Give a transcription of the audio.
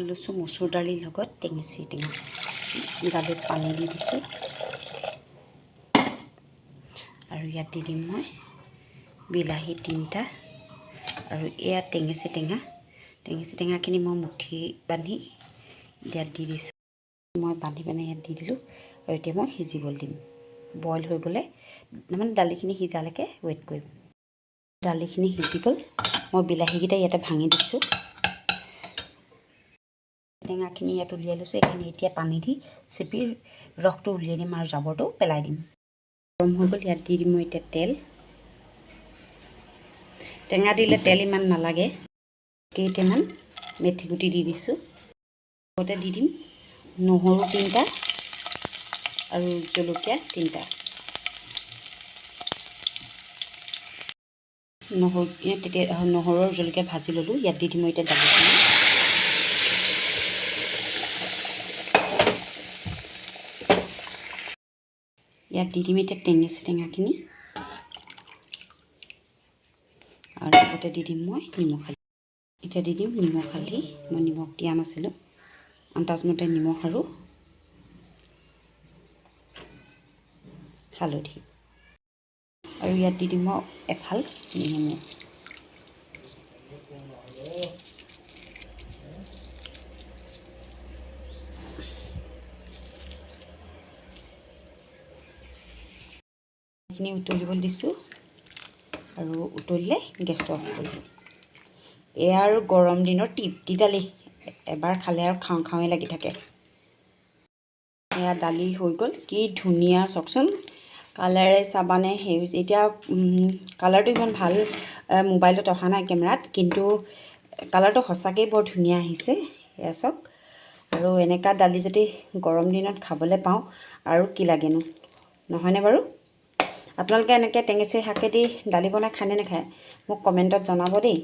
লৈছোঁ মচুৰ দালিৰ লগত টেঙেচি টেঙা। দালিত পানী দি দিছোঁ আৰু ইয়াত দি দিম মই বিলাহী 3টা আৰু এয়া টেঙেচি টেঙা। টেঙেচি টেঙাখিনি মই মুঠি বান্ধি ইয়াত দি দিছোঁ। মই বান্ধি পিনে ইয়াত দি দিলোঁ আৰু এতিয়া মই সিজিবলৈ দিম। বইল হৈ গ'লে মানে দালিখিনি সিজালৈকে ৱেইট কৰিম। দালিখিনি সিজি গ'ল, মই বিলাহীকেইটা ইয়াতে ভাঙি দিছোঁ। টেঙাখিনি ইয়াত উলিয়াই লৈছোঁ। এইখিনি এতিয়া পানী দি চেপি ৰসটো উলিয়াই দিম আৰু জাবৰটো পেলাই দিম। গৰম হৈ গ'ল, ইয়াত দি দিম মই এতিয়া তেল। টেঙা দিলে তেল ইমান নালাগে। কেইটামান মেথি গুটি দি দিছোঁ। লগতে দি দিম নহৰু 3টা আৰু জলকীয়া 3টা। নহৰু তেতিয়া নহৰু আৰু জলকীয়া ভাজি ল'লোঁ। ইয়াত দি দিম মই এতিয়া দালিখিনি। ইয়াত দি দিম এতিয়া টেঙেচি টেঙাখিনি আৰু লগতে দি দিম মই নিমখ হালধি। এতিয়া দি দিম নিমখ হালধি। মই নিমখ দিয়া নাছিলোঁ, আন্দাজমতে নিমখ আৰু হালধি। আৰু ইয়াত দি দিম মই এফাল নেমু। এইখিনি উতলিবলৈ দিছোঁ আৰু উতলিলে গেছটো অফ কৰি দিম। এয়া আৰু গৰম দিনৰ তৃপ্তি দালি, এবাৰ খালে আৰু খাওঁ খাওঁৱে লাগি থাকে। এয়া দালি হৈ গ'ল, কি ধুনীয়া চাওকচোন। কালাৰে চাবানে সেউজ। এতিয়া কালাৰটো ইমান ভাল মোবাইলত অহা নাই কেমেৰাত, কিন্তু কালাৰটো সঁচাকেই বৰ ধুনীয়া আহিছে। এয়া চাওক। আৰু এনেকুৱা দালি যদি গৰম দিনত খাবলৈ পাওঁ আৰু কি লাগেনো, নহয়নে বাৰু? আপোনালোকে এনেকৈ টেঙেচি শাকেদি দালি বনাই খায়নে নাখায় মোক কমেণ্টত জনাব দেই।